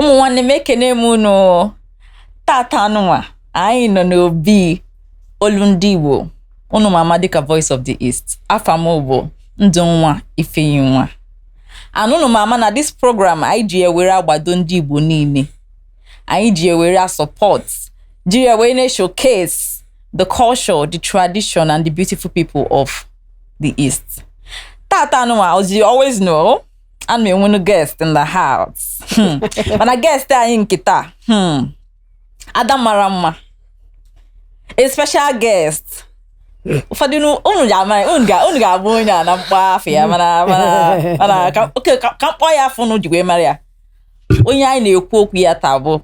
Ụmụ nwanne m, ekene m unu. Tata anụnwa anyị nọ n'obi Olu Ndị Igbo, unu ma ama dịka Voice of the East. Afa m bụ Ndụ Nwa Ifeyinwa, and unu ma ama na this program anyị ji ewere agbado ndị Igbo niile, anyị ji ewere a support, ji ewere na-showcase the culture, the tradition and the beautiful people of the East. Tata anụnwa, as you always know, ana m enwenu guest in the house. Mana guest anyị nke taa, ada mara mma, a special guest. Ụfọdụ unu ga-ama, unu ga-abụ onye a na mkpọ afọ ya, mana ka, okay, ka mkpọ ya afọ unu ji wee mara ya. Onye anyị na-ekwu okwu ya taa bụ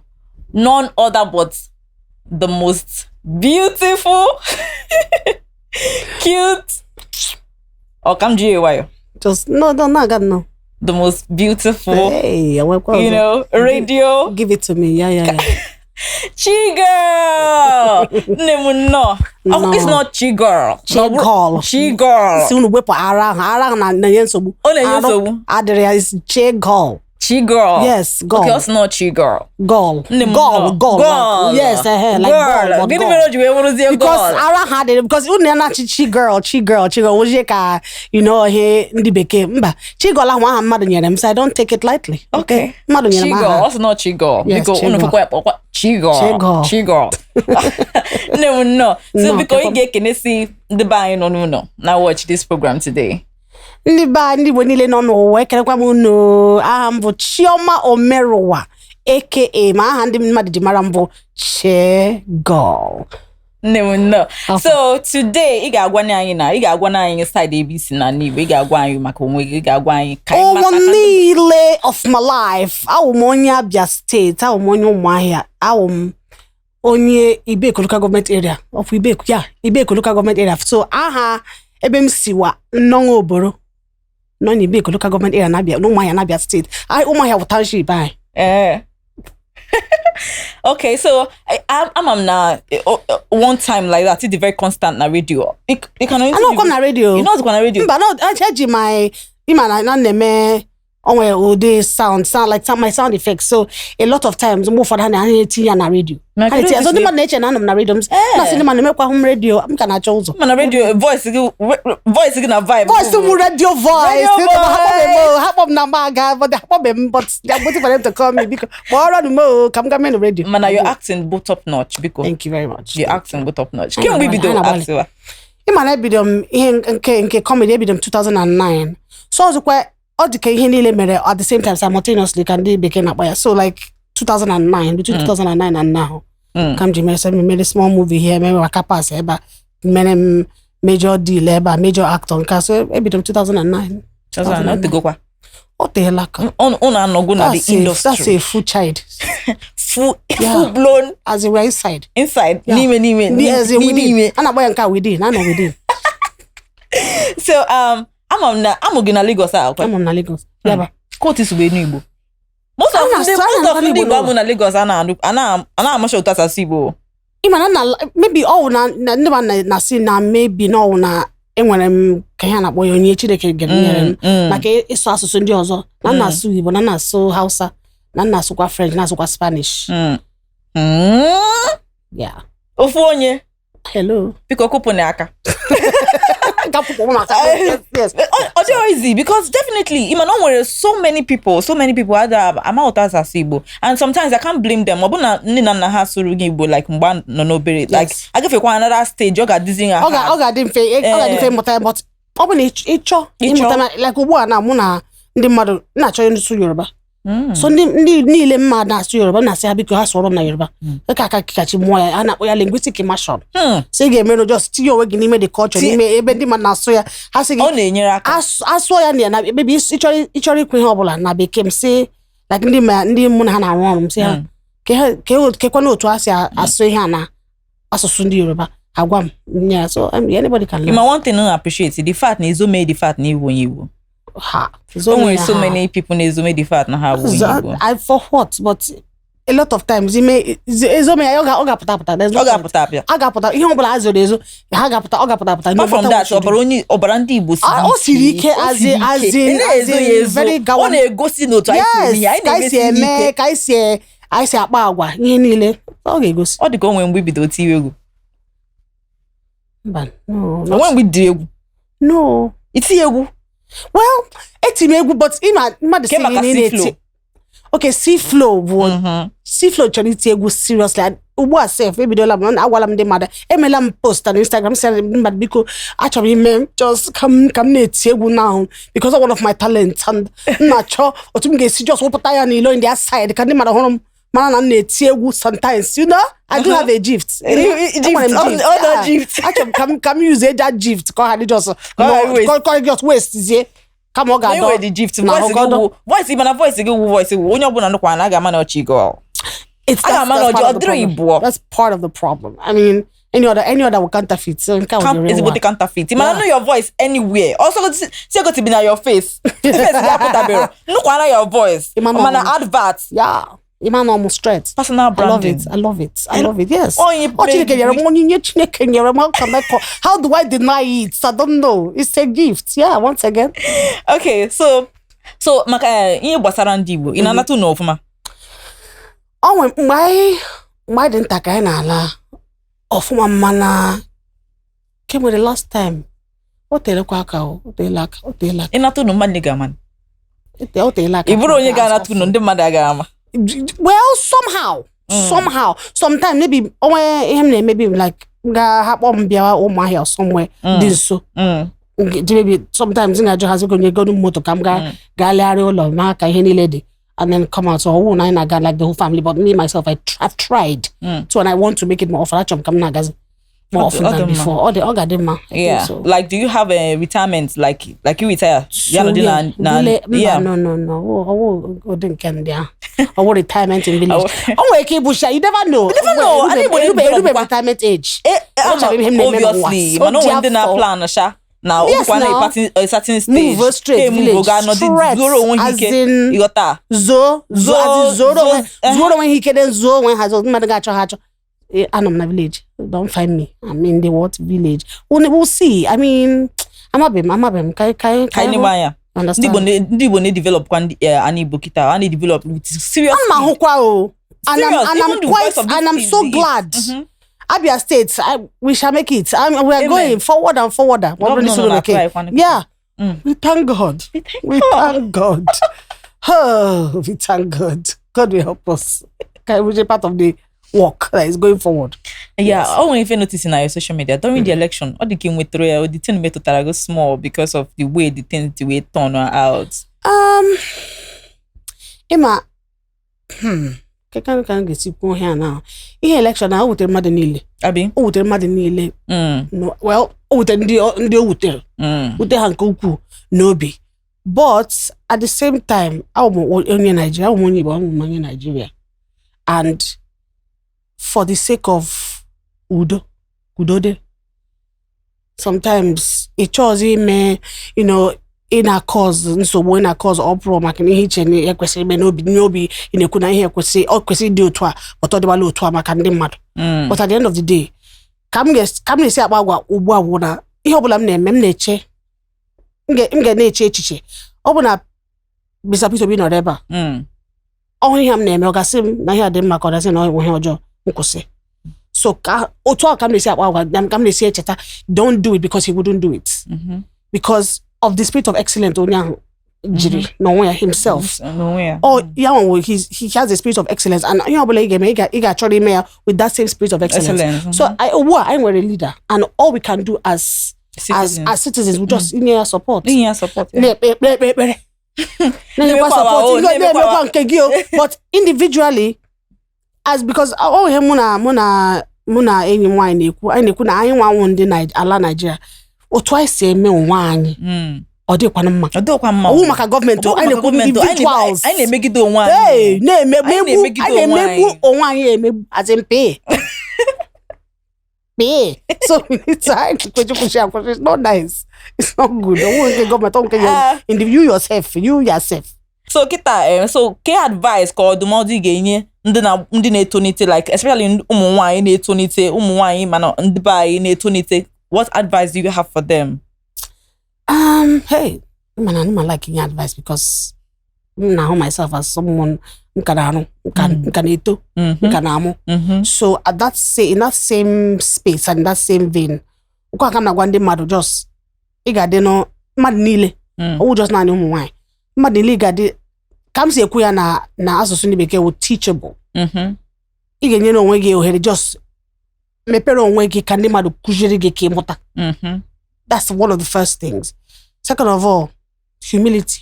none other but the most beautiful, cute, ọ ka m ji nwayọ. Just no, na-aga no. The most beautiful, Hey, enwekwa you ọzọ. Radio Give it to me. Yeah. Chigirl. Nne m, nnọọ. Nnọọ. It's not Chigirl. Chigirl. Chigirl. Si unu wepụ ara ahụ, ara ahụ na-enye nsogbu. Ọ na-enye Arụ nsogbu. adịrị ya, is Chigirl. Chigirl. Yes, girl. Okay, it's not Chigirl. Girl. Nne m, Girl, nnọọ. girl. Girl. Like, yes, like Girl. girl, but Gịnị girl. mere o ji wee wụrụzie Because girl? ara ha adịrị, because unu ya na-achị chi girl, chi girl, chi girl, ozie ka ihe ndị bekee. Mba, chi girl ahụ, aha mmadụ nyere m, so I don't take it lightly. Okay. Mmadụ nyere m Chigirl. aha. It's not Chigirl. Yes, Biko, unu Chigirl. fụkwa ya, kpọkwa Chigirl. Chigirl. Chigirl. Nne m, nnọọ. So Nnọọ, biko, ị kekwa. ga-ekenesi ndị be anyị nọ n'ụlọ na watch this program today. Ndị be anyị, ndị Igbo niile nọ n'ụwa, ekelekwa m unu. Aha m bụ Chioma Omerụwa, aka ma aha ndị mmadụ ji mara m bụ Chigirl. Nne m, nnọọ. Afọ. So today ị ga-agwa anyị na ị ga-agwa anyị side ebe isi na Igbo, ị ga-agwa anyị maka onwe gị, ị ga-agwa anyị ka anyị Ụmụ mata ka ndị niile of my life, awụ m onye Abia Steeti, awụ m onye Ụmụahịa, awụ m onye Ibeku Local Government Area of Ibeku, ya Ibeku Local Government Area. So aha ebe m siwa Nnọnwa Oboro nọ n'Ibeku Local Government Area na Abia, n'Ụmụahịa na Abia Steeti. Anyị Ụmụahịa bụ township anyị. Eh. Okay, so ama m na one time like that, it's very constant na radio. Ị ka nọ Anọkwa m na redio. Ị nọzikwa na radio? Mba, no, eji my ịma na na-eme onwe ụdị sound like sound, my sound effects. So a lot of times, mgbe ụfọdụ ha na-etinye ya na redio. Ma Ha na-etinye ya. So kedu ndị mmadụ na-eche na anọ m na redio m na-asị ndị mmadụ emekwa hụ m redio, m ka na-achọ ụzọ. Mana radio voice gị, voice gị na vibe. Voice m, radio voice. Radio. Ha kpọbe m o, ha kpọ m na mba aga, but ha kpọbe m, but they are waiting for them to call me. Biko kpọrọ m o ka m gaa mee na redio. Mana your acting bụ top notch, biko. Thank you very much. Your acting bụ top notch. Anyị Kemgbe i na-agbalị, bido anyị na-agbalị. acting wa? Ịma na ebido m ihe nke comedy, ebido m 2009. So ọzọkwa, ọ dị ka ihe niile mere at the same time, simultaneously ka ndị bekee na-akpọ ya. So like 2009, between 2009 and now ka m ji mere. So m mere small movie here, mere waka pass ebe a, mere m major deal ebe a, major actor nke a. So ebido m 2009. 2009 otegokwa. O teela ka. Unu anọgo na the That's a, that's industry. a full child. Full Yeah. full blown. As in, we're inside. Inside. Yeah. N'ime As in n'ime within. ime. A na-akpọ ya nke a within, a nọ within. So ama m na amụ gị na Lagos a akwa? Amụ m na Lagos, Yaba. Ka otu isi wee nụ Igbo? Most of A ndị na-asụ- a most of na-anụ ndị Igbo Igbo amụ n'ụlọ. na Lagos a na-anụ a na-amacha otu asụ Igbo. Ịma na maybe ọwụ na ndị mmadụ na-asị na maybe na ọwụ na enwere m ka ihe a na-akpọ ya, onye Chineke nyere m maka ịsụ asụsụ ndị ọzọ, na m na-asụ Igbo, na m na-asụ Hausa, na m na-asụkwa French, na-asụkwa Spanish. Yeah. Ofu onye. Hello. Biko kụpụ na aka. Gapụpụ maka yes. Ọ dịghị easy, because definitely ịma na o nwere so many people, so many people ada ama otu asụ asụ Igbo, and sometimes I can't blame them. Ọ bụ na nne na nna ha sụrụ gị Igbo like mgbe a nọ n'obere, like agafekwa another stage, ọ ga-adịzi ha Ọ hard. ga-adị mfe, ọ ga-adị mfe ịmụta ya, but ọ bụ na ịchọ Ịchọ. ịmụta like ugbu a na mụ na ndị mmadụ na-achọ ịsụ Yoruba. So ndị niile mma na-asụ Yoruba, m na-asị ha biko ha sụọrọ m na Yoruba ka aka kachi mụọ ya. A na-akpọ ya linguistic immersion. So ị ga-emerụ just tinye onwe gị n'ime the culture, n'ime ebe ndị mmadụ na-asụ ya, ha sị gị Ọ na-enyere aka. Asụọ ya na ya na maybe ịchọrọ ikwu ihe ọbụla na bekee, m sị like ndị ma ndị mụ na ha na-arụ ọrụ, m sị ha kekwana otu a si asụ ihe a na asụsụ ndị Yoruba, agwa m ya. So anybody can learn. Ịma, one thing I appreciate, the fact na ezome the fact na ịbụ onye Igbo. Ha. O nwere so many people na-ezome the fact na ha bụ onye Igbo. I for what? But A lot of times ime ezome ya, ọ ga-apụta apụta. There's no Ọ point. ga-apụta apịa. A ga-apụta ihe ọbụla a zoro ezo, ha ga-apụta, ọ ga-apụta apụta, no Apart from matter that, what you do. ọbara onye, ọbara ndị Igbo siri Ah, o siri ike, O as siri in- as ike. in- Ị na-ezo as in ya ezo. very Ọ gawan. na-egosi n'otu anyị si eme Yes, ya, anyị ka anyị si na-emesi ihe eme, ike. ka anyị si akpa agwa, ihe niile ọ ga-egosi. Ọ dị ka o nwere mgbe ibido tiwe egwu. Mba, no. O nwere mgbe idiri egwu? No. Itinye egwu? Well, eti m egwu, but ịma mmadụ Ke si maka na ị C na-eti. flow. Okay, C flow bụ C flow chọrọ iti egwu seriously. And ugbu a sef, ebidola m, agwala m ndị mmadụ, emela m post na Instagram, sị ndị mmadụ, biko, achọrọ m ime just ka m na-eti egwu now because of one of my talents, and m na-achọ otu m ga-esi just wụpụta ya n'ilo in the outside ka ndị mmadụ hụrụ m mara na m na-eti egwu sometimes. I do have a gift. Gift, Enwere m gift, ọ yeah. gift. Achọrọ m ka m use that gift ka ọ ghara just Ka ọ ghara waste. ka ọ just waste zie, kama ọ Na ga-adọ enwere the gift. na Voice gị ọgọdọ. wụ voice, mana voice gị wụ voice wụ onye ọbụla nụkwa na a ga-ama na ọchị gị. It's A ga-ama na that's part ọ of the dịrị problem. ịbụọ. That's part of the problem. I mean, any other will counterfeit. So nke a wụ the real Ezigbote one. counterfeit, mana Yeah. know your voice anywhere also, si go to be na your face face gị apụtabere nnukwu na your voice Ịma na mana ọ- advert. Yeah. Ịma na ọmụ straight. Personal I love branding. it. I love it. I love it. Yes. Onye Oh, Chineke nyere m onyinye, Chineke nyere m. How can I call? How do I deny it? I don't know. It's a gift. Yeah, once again. Okay, so maka ihe gbasara ndị Igbo, ị na-anata unu ọfụma? Ọ nwe mgbe anyị dị nta ka anyị na-ala ọfụma, mana kemgbe the last time, o teelekwa aka, o teela aka, o teela aka. Ịnata unu, mmadụ ga-ama. O teela aka. Ị bụrụ onye ga-anata unu, ndị mmadụ agaghị ama. Well, somehow, sometimes maybe onwe ihe m na-emebi, like m ga ha kpọọ m bịawa Ụmụahịa or somewhere dị nso. Maybe sometimes m ga-ajụ hazi onye gonu moto ka m gaa gaa legharịa ụlọ ma ka ihe niile dị and then come out. So ọwụ na anyị na-aga like the whole family, but me myself, I've tried. So and I want to make it more often. Achọrọ m ka m na-agazi more often Ọ dị than mma. before. Ọ ga-adị mma. I think so. Like, do you have a retirement, like you retire ya nọdị na Mba, no, ọwụ ụdị nke ndị ahụ, ọwụ retirement in village. O nwere ike ịbụ sha, you never know. You never know. Ndị Igbo erube na-edevelop kwa. retirement age. Ama, Achọrọ m ihe m na-eme n'ụwa. obviously, So mana o nwere ndị therefore- na-plan sha na Yes, okwukwa na now. a certain stage Move straight ha emove village, ga nọdị straight, zuoro onwe ha as ike, in- ịghọta? Zoo zoo, as in zoro onwe zuoro onwe ha ike, then zuo onwe ha, zuo mmadụ ga-achọ ha achọ. Anọ m na village, don't find me. I'm in the what village. We'll see. I mean, amabeghị m ka Ka anyị n'ebe anya ndị Understand? Igbo ndị Igbo na-edevelop kwa ndị ana Igbo kịta, a na-edevelop with serious Ana m ahụkwa o, and I'm, Serious, and even I'm the quite voice of this and I'm thing, so the- glad. Abia State, we shall make it. We are Amen. going forward and forward. Governor nọ na try kwanụ kịta. Yeah. We thank God. We thank God. Oh, we thank God. God will help us. Okay, which is part of the work that is going forward. Yeah, o nwere ife notice na your social media during the election. Ọ dị ka ị nwetara ya, the thing metụtara go small because of the way the thing the way turn out. Ịma, ka m ga-esi kwuo ihe a na ihe election na o wutere mmadụ niile. Abi. O wutere mmadụ niile. No, well, o wutere ndị o wutere. Wute ha nke ukwuu n'obi. But at the same time, abụ m onye Nigeria, abụ m onye Igbo, abụ m onye Nigeria. And for the sake of udo, udo dị. Sometimes ị chọọzi ime, ị na-cause nsogbu, ị na-cause uproar maka na ihe iche na ya kwesịrị ime n'obi ị na-ekwu na ihe kwesịrị, ọ kwesịrị ịdị otu a, but ọ dịbala otu a maka ndị mmadụ. But at the end of the day, ka m na-esi akpa agwa ugbu a bụ na ihe ọbụla m na-eme, m na-eche, m ga na-eche echiche, ọ bụ na Mr. Peter Obi nọrọ ebe a, ọhụ ihe m na-eme, ọ gasị m na ihe a dị mma, ka ọ gasị na ọ bụ ihe ọjọọ, m kwụsị. So ka otu a ka m na-esi akpa agwa, ka m na-esi echeta, don't do it because he wouldn't do it, because of the spirit of excellence onye ahụ jiri n'onwe ya, himself. N'onwe ya. Ọ ya nwe, he has a spirit of excellence, and ihe ọbụla ị ga-eme, ị ga-achọrọ ime ya with that same spirit of excellence. Excellence. So ugbu a anyị nwere leader, and all we can do as Citizens. as citizens, we just inye ya support. Inye ya support, yeah. Na-ekpe ekpere, ekpere ekpere, na-enyekwa Na-emekwa support. our own, na-emekwa na-emekwa nke gị o, but individually, as because ọ ihe mụ na enyi m nwaanyị na-ekwu, anyị na-ekwu na anyị nwanwụ ndị ala Naijiria, otu anyị si eme onwe anyị, ọ dịkwanụ mma. Ọ dịkwa mma. Ọwụ maka gọọmenti o, Ọ bụghị anyị maka na-ekwu gọọmenti o, individuals. anyị na-emegide onwe Hey, anyị. na-emegbu Anyị na-emegide anyị onwe na-emegbu anyị. onwe anyị emegbu, as in pay pay. So we need to anyị kwesị akwụsị. It's not nice, it's not good. Ọwụ nke gọọmenti, ọwụ nke you yourself. So kịta, so ke advice ka ọdụmọdụ ị ga-enye ndị na-etonite, like especially ụmụ nwaanyị na-etonite, ụmụ nwaanyị mana ndị be anyị na-etonite, what advice do you have for them? Hey, man, I'm not liking your advice because m na-ahụ myself as someone m ka na-arụ, m ka na-eto, m ka na-amụ. So at that say in that same space and in that same vein, nke aka m na-agwa ndị mmadụ, just ị ga-adị nọ mmadụ niile, ọwụ just naanị ụmụ nwaanyị, mmadụ niile, ị ga-adị, ka m si ekwu ya na asụsụ ndị bekee wụ teachable. Ị ga-enyere onwe gị ohere, just mepere onwe gị ka ndị mmadụ kụziere gị ka ịmụta. That's one of the first things. Second of all, humility.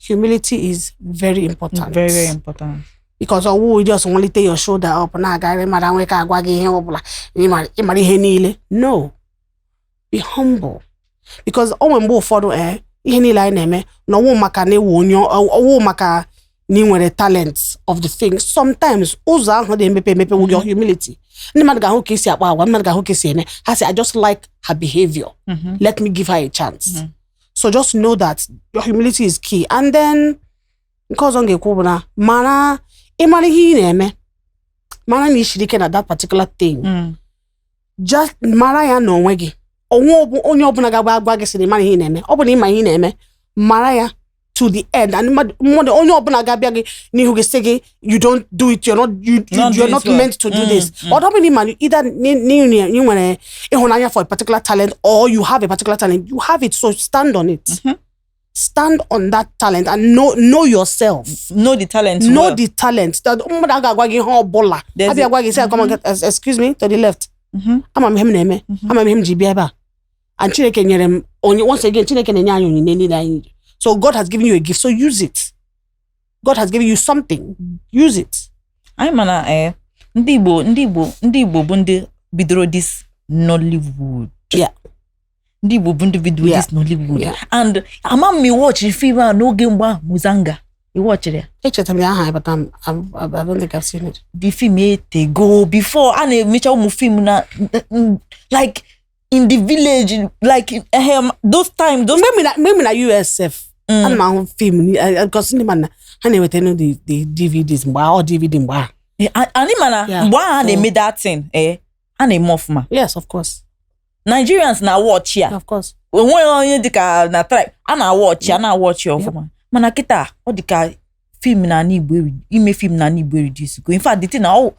Humility is very important. Very, very important. Because ọwụ just nwelite your shoulder up na-agagharị, mara nwe ka agwa gị ihe ọbụla, ịmara ihe niile. No, be humble, because o nwere mgbe ụfọdụ, ihe niile anyị na-eme na ọwụ maka na ewu onye, ọwụ maka na ị nwere talent of the thing. Sometimes ụzọ ahụ na-emepe emepe with your humility, ndị mmadụ ga-ahụ ka esi akpa agwa, ndị mmadụ ga-ahụ ka esi eme, ha sị, "I just like her behavior. Let me give her a chance." So just know that your humility is key. And then nke ọzọ m ga-ekwu bụ na mara ịmara ihe ị na-eme, mara na isiri ike na that particular thing. Just mara ya n'onwe gị. Onwe onye ọbụla ga-agba agwa gị sị na ịmara ihe ị na-eme, ọ bụ na ịma ihe ị na-eme, mara ya to the end. And mmadụ onye ọbụla ga-abịa gị n'ihu gị sị gị you don't do it, you're not you, you, Not do you're it not well. meant to do this. Ọ dọbụ na ịma either ị nwere ịhụnanya for a particular talent or you have a particular talent, you have it, so stand on it. Stand on that talent and know yourself. Know the talent Know well. the talent that mmadụ a ga-agwa gị ihe ọbụla There's abịa gwa gị sị, "Come on, excuse me, to the left." Ama m ihe m na-eme, ama m ihe m ji bịa ebe a, and Chineke nyere m onye. Once again, Chineke na-enye anyị onyinye niile anyị ji. So God has given you a gift, so use it. God has given you something, use it. Anyị ma na ndị Igbo bụ ndị bidoro this Nollywood. Ndị Igbo bụ ndị bidoro this Nollywood. And ama m, iwatchiri film a n'oge mgbe ahụ, Muzanga, iwatchiri ya? Echetara m ya aha, but I don't think I've seen it. The film etego before a na-emecha ụmụ film na like in the village, like those time, those Mgbe m na USF, ana m ahụ film because ndị mmadụ ha na-eweta the DVDs mgbe ahụ, ọ DVD mgbe ahụ. Anyị ma na mgbe ahụ a na-eme that thing, a na-eme ọfụma. Yes, of course. Nigerians na watch ya. Of course. Onweghị onye dịka na tribe a na-awatch ya, na-awatch ya ọfụma, mana kịta ọ dịka film na Igbo ime film na Igbo reduce go. In fact, the thing na ọ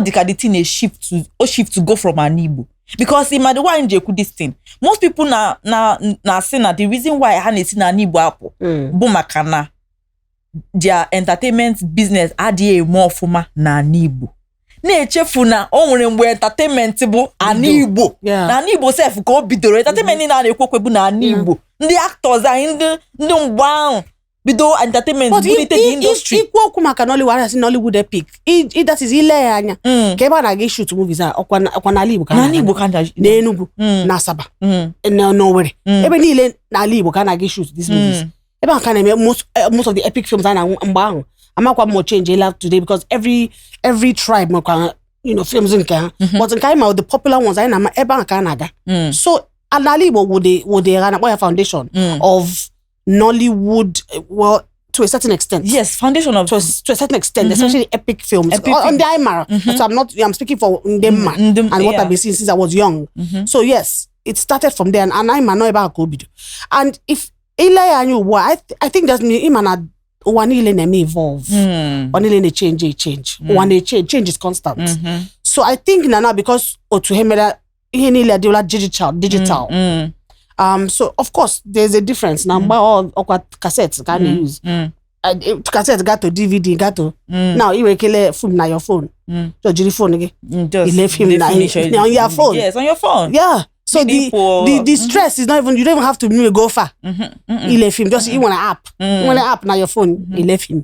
dịka the thing shift to o shift to go from ana Igbo, because ịma the why m ji ekwu this thing, most people na na-asị na the reason why ha na-esi n'ala Igbo apụ bụ maka na their entertainment business adịghị eme ọfụma n'ala Igbo, na-echefu na o nwere mgbe entertainment bụ ana Igbo. N'ala Igbo sef ka o bidoro entertainment niile a na-ekwu okwu bụ n'ala Igbo. Ndị actors anyị, ndị mgbe ahụ bido entertainment, But bulite the industry. Ikwu okwu maka Nollywood, a sị Nollywood epic. That is, ile ya anya ka ebe a na-aga shoot movies a, ọkwa n'ala Igbo ka a n'ala na-aga. Igbo ka a N'Enugu, na Asaba, na n'Owerri, ebe niile n'ala Igbo ka a na-aga shoot these movies. Ebe ahụ ka a na-eme most of the epic films a na mgbe ahụ. Amakwa m change ela today, because every tribe nwekwa films nke ha, but nke anyị ma, the popular ones anyị na-ama, ebe ahụ ka a na-aga. So ala Igbo wụ the a na-akpọ ya foundation of Nollywood, well, to a certain extent. Yes, foundation of To a certain extent, especially epic films. Epic Ndị anyị mara. So I'm not, I'm speaking for ndị mma and what I've been seeing since I was young. So yes, it started from there, and anyị ma nọ ebe ahụ ka o bido. And if ile ya anya ugbu a, I think that's ịma na ụwa niile na-eme evolve. Ụwa niile na-echange echange. Ụwa na-echange, change is constant. So I think na now, because otu ha mere ihe niile adịwala digital. So of course there's a difference na mgbe ọkwa cassette ka a na-use. Cassette got to DVD, got to now ị nwere ike ile film na your phone. So jiri phone gị. Just Ile film definition. on your phone. Yes, on your phone. Yeah. So the People- the stress is not even, you don't even have to really go far. Ile film, just you want an app. You want an app na your phone, ile film.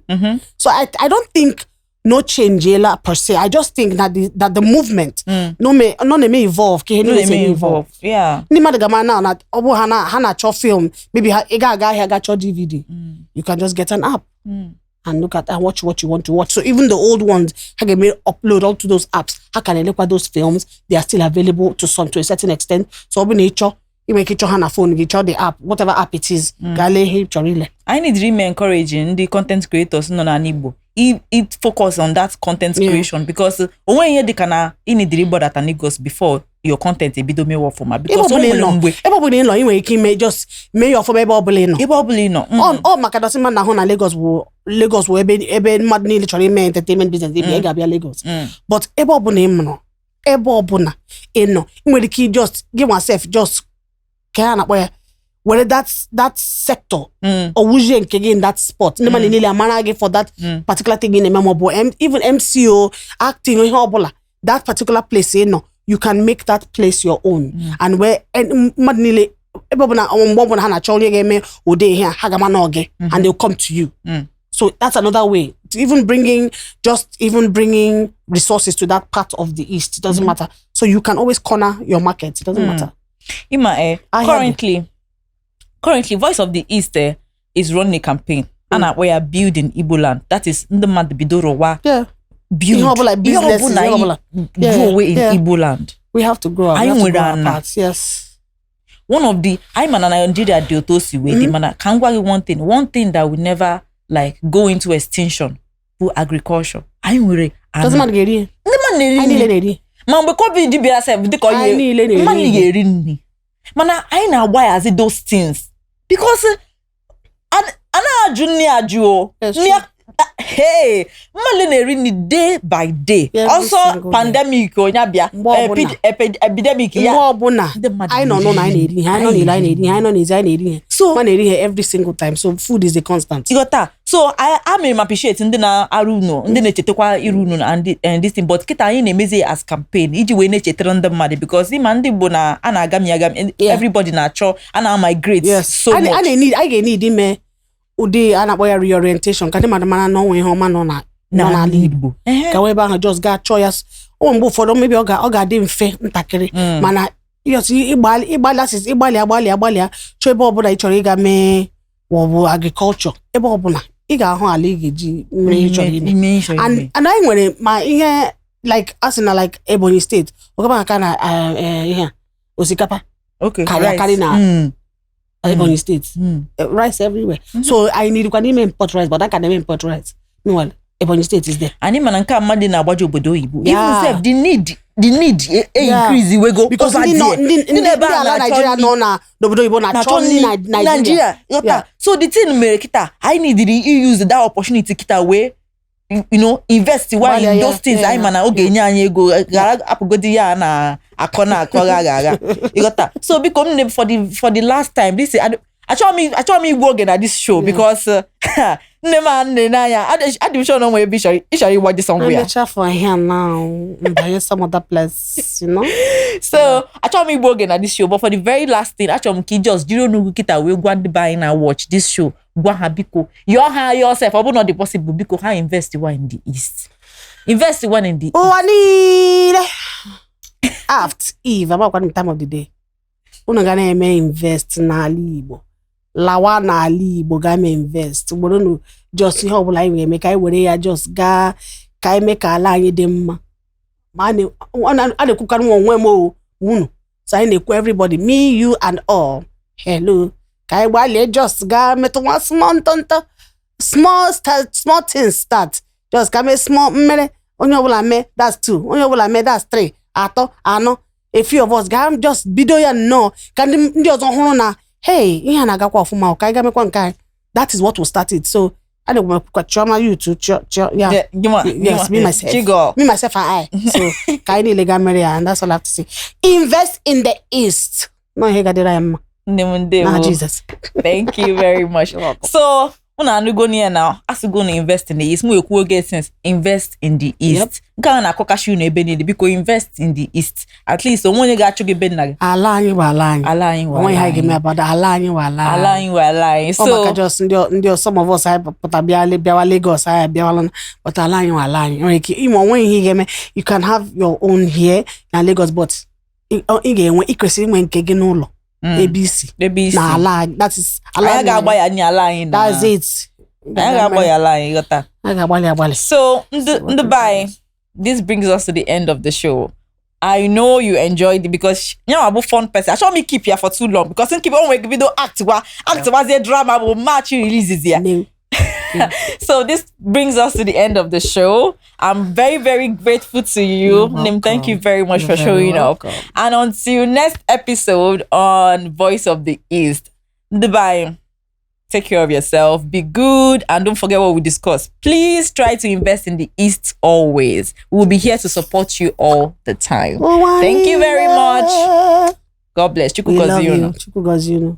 So I don't think no change ela per se. I just think that the movement no me no na-eme evolve ka ihe No, niile they si may eme evolve. evolve. Yeah. Ndị mmadụ ga-ama na ọ bụ ha na-achọ film, maybe ha ị ga-aga ahịa ga chọọ DVD. You can just get an app and look at and watch what you want to watch. So even the old ones, ha ga-eme upload all to those apps. Ha ka na-elekwa those films. They are still available to some, to a certain extent. So ọ bụ na ị chọọ Ị nwere ike ịchọ ha na phone gị, chọọ the app, whatever app it is, gaa lee ihe ị chọrọ ile. Anyị need ime encourage ndị content creators nọ n'ala Igbo i focus on that content creation, because o nweghị ihe dịka na ị nidiri ịgbadata Lagos before your content ebido mewe ọfụma, Ebe because o ọbụla ị nwere nọ, mgbe ebe ọbụla ị nọ, ị nwere ike ime, just mee ya ọfụma ebe ọbụla ị nọ. Ebe ọbụla ị nọ. Ọ maka dọsị mmadụ na-ahụ na Lagos bụ Lagos bụ ebe mmadụ niile chọrọ ime entertainment business, ebe ị ga-abịa Lagos. But ebe ọbụla ị nọ, ebe ọbụla ị nọ, ị nwere ike just gị nwa sef, just ka a na-akpọ ya, were that sector owuzie nke gị in that spot, ndị mmadụ niile amara gị for that particular thing ị na-eme, ma ọ bụ even MCO, acting, ihe ọbụla, that particular place ị nọ, you can make that place your own and where mmadụ niile, ebe ọbụla, mgbe ọbụla ha na-achọ onye ga-eme ụdị ihe a, ha ga-ama na ọ gị and they'll come to you. So that's another way to even bringing, just even bringing resources to that part of the East. It doesn't matter. So you can always corner your market. It doesn't matter. Ịma, Ahịa dị. Currently Voice of the East is running a campaign a na-akpọ ya Build in Igbo Land. That is, ndị mmadụ bidoro wa build Ihe ọbụla, ihe businesses, ọbụla ihe ọbụla. Grow away in Igbo Land. We have to grow. We Anyị have to nwere grow our ana. parts. Yes. One of the, anyị ma na Nigeria dị otu o si wee dị, mana ka m gwa gị one thing, one thing that will never like go into extinction bụ agriculture. Anyị nwere ana. Doesn't matter, ga-eri ihe. Ndị mmadụ na-eri Anyị niile nri. na-eri. Ma mgbe COVID bịara sef, dịka Anyị onye niile na-eri mmadụ ihe. ga-eri nri, mana anyị na-agbaghazi those things because a na-ajụ nri ajụ o. Yes, Nri hey, mmadụ na-eri nri day by day. Every ọsọ single day. Pandemic onye bịa, Mgbe ọbụla. epidemic Mgbe ya, ọbụla ndị mmadụ anyị nọ n'ụlọ, anyị na-eri ihe. Anyị nọ n'ilo, anyị na-eri ihe. Anyị nọ n'ezi, anyị na-eri ihe. So Ma na-eri ihe every single time. So food is a constant. Ịghọta? So a mere m appreciate ndị na-arụ unu, ndị na-echetakwa iru unu and this thing, but kịta anyị na-emezi as campaign iji wee na-echetara ndị mmadụ, because ịma ndị Igbo na a na-agami agami, everybody na-achọ a na-migrate so A much. na-need, anyị ga-need ime ụdị a na-akpọ ya reorientation, ka ndị mmadụ mara na ọnwa ihe ọma nọ n'ala Igbo. Ka wee ebe ahụ just gaa chọọ ya. O nwere mgbe ụfọdụ maybe ọ ga-adị mfe ntakịrị, mana just ịgbalị, ịgbalị, asịsị ịgbalị, agbalị, agbalịa chọọ ebe ọbụla ị chọrọ ịga mee, maọbụ agriculture, ebe ọbụla ị ga-ahụ ala ị ga-eji mee ihe ị chọrọ ime. Ime ihe ị chọrọ And ime. and anyị nwere ma ihe like a sị na like Ebonyi Steeti ọgaba aka na ihe a, osikapa karịa rice. Karị na Ebonyi Steeti. Rice everywhere. So anyị nidikwa n'ime import rice, but that can eme import rice. Meanwhile, Ebonyi State is there. Anyị mana nke a mmadụ na-agbaji obodo oyibo, even sef the need increase wego Because over ndị nọ there. ndị ndị na-ebe ndị a ala na-achọ Nigeria nri. Nọ na n'obodo oyibo na-achọ Na-achọ nri nri na Nigeria. Nigeria, ghọta? So the thing mere kịta, anyị neediri use that opportunity kịta wee invest wa Gbalịa, in those things anyị mana ọ ga-enye anyị ego, ghara apụgodi ya na akọ na akọ gha agha, ịghọta? So biko m ne for the last time, this is, achọghị m igbu oge na this show because nne m a nne n'anya, adị m sure na o nwere ebe ị chọrọ ịgbaji somewhere. Emecha for here now, mbanye some other place. So achọghị m igbu oge na this show, but for the very last thing, achọrọ m ka ị just jiri onugbu kịta wee gwa ndị be anyị na watch this show, gwa ha biko, yọọ ha yourself, ọ bụrụ na ọ dị possible, biko ha invest one in the East, invest one in the Ụwa niile, aft eve amakwa m time of the day, unu ga na-eme invest n'ala Igbo, lawa n'ala Igbo ga mee invest ugboro nu, just ihe ọbụla anyị ga-eme ka anyị were ya just gaa ka anyị mee ka ala anyị dị mma. Ma a na-ekwukarị m onwe m o unu, so anyị na-ekwu everybody, me, you and all, hello, ka anyị gbalịa just gaa metụ nwa small ntọntọ, small start, small things start, just ka mee small mmere, onye ọbụla mee, that's two, onye ọbụla mee, that's three, atọ, anọ, a few of us gaa just bido ya nnọọ ka ndị ọzọ hụrụ na hey, ihe a na-agakwa ọfụma o, ka anyị ga mekwa nke anyị. That is what will start it. So a na-ekwukwa chioma youth chio ya. Yeah, Yes, me myself. Chigo. Me, myself and I. So ka anyị niile gaa mere ya, and that's all I have to say. Invest in the East, nọ ihe gadịrị anyị mma. Nne m, na ndewo. Jesus. Thank you very much. You're welcome. So unu anụgo ya na asịgo na invest in the East. Mụ ekwu oge since, invest in the East. Nke a na-akọkashi unu ebe niile, biko invest in the East. At least onwe onye ga-achụ gị be nna gị. Ala anyị bụ ala anyị. Ala anyị wụ Onwe ihe ala anyị ga-eme anyị. about ala anyị wụ ala. Ala anyị wụ ala anyị. Ọ maka So just ndị some of us anyị pụta bịa bịawa Lagos, anyị abịawala, but ala anyị wụ ala anyị. Nwere ike ime onwe ihe ị ga-eme. You can have your own here na Lagos, but ị ga-enwe, ị kwesịrị inwe nke gị n'ụlọ, ebe isi ebe isi. Na ala anyị, that is ala Anyị nna ga-agba anyị. ya nye ala anyị na. That's it. Anyị ga-agba ya ala anyị, ghọta? A ga-agbalị agbalị. So ndị be anyị, this brings us to the end of the show. I know you enjoyed it because ya bụ fun person. Achọghị m keep ya for too long because keep o nwere bido act wa act wazie drama bụ March releases ya. No. So this brings us to the end of the show. I'm very, very grateful to you. Nim, thank you very much You're for very showing up. welcome. And until next episode on Voice of the East. Bye. Take care of yourself, be good, and don't forget what we discussed. Please try to invest in the East always. We'll be here to support you all the time. Thank you very much. God bless. Chukwu We love gozie you. unu. Chukwu gozie unu.